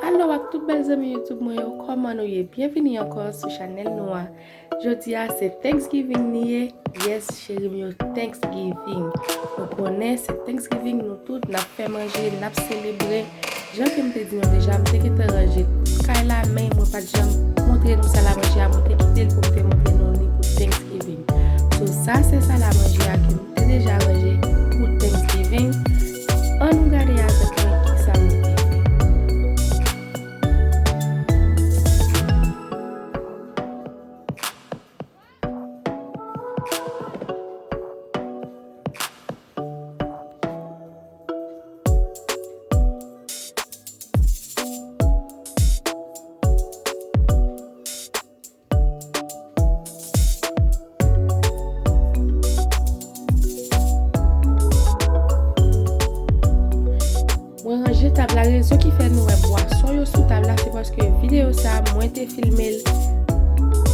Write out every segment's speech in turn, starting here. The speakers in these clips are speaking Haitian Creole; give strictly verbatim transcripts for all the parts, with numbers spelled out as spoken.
Alo ak tout bèl zanmi YouTube mwen yo, kòman nou ye? Byenvini ankò sou chanèl nou an. Jodi a se Thanksgiving ni ye. Yes, cheri m yo, Thanksgiving. Nou konnen se Thanksgiving, nou tout n ap fè manje, n ap selebre. Jan ke m te di nou deja, m te gentan ranje kay la, men mwen pa t janm montre nou sal a manje a, mwen te kite l pou m te montre nou li pou Thanksgiving. So, sa se sal a manje a ke m te deja ranje pou Thanksgiving. Ann nou gade avèk mwen kisa mwen te fè. Mwen ranje tab la. Rezon ki fè nou wè bwason yo sou tab la, se paske videyo sa a, mwen te filme l,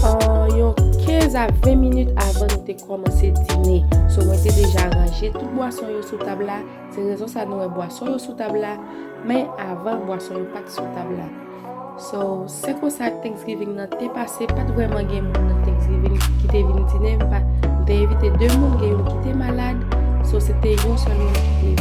euh, yon kenz a ven minit avan nou te kòmanse dine. So, mwen te deja ranje tout bwason yo sou tab la. Se rezon sa nou wè bwason yo sou tab la, men avan bwason yo pa t sou tab la. So, se konsa Thanksgiving nan te pase, pa t vrèman gen moun nan Thanksgiving ki te vin dine, m pa, m te envite de moun, gen youn ki te malad, so se te yon sèl moun ki te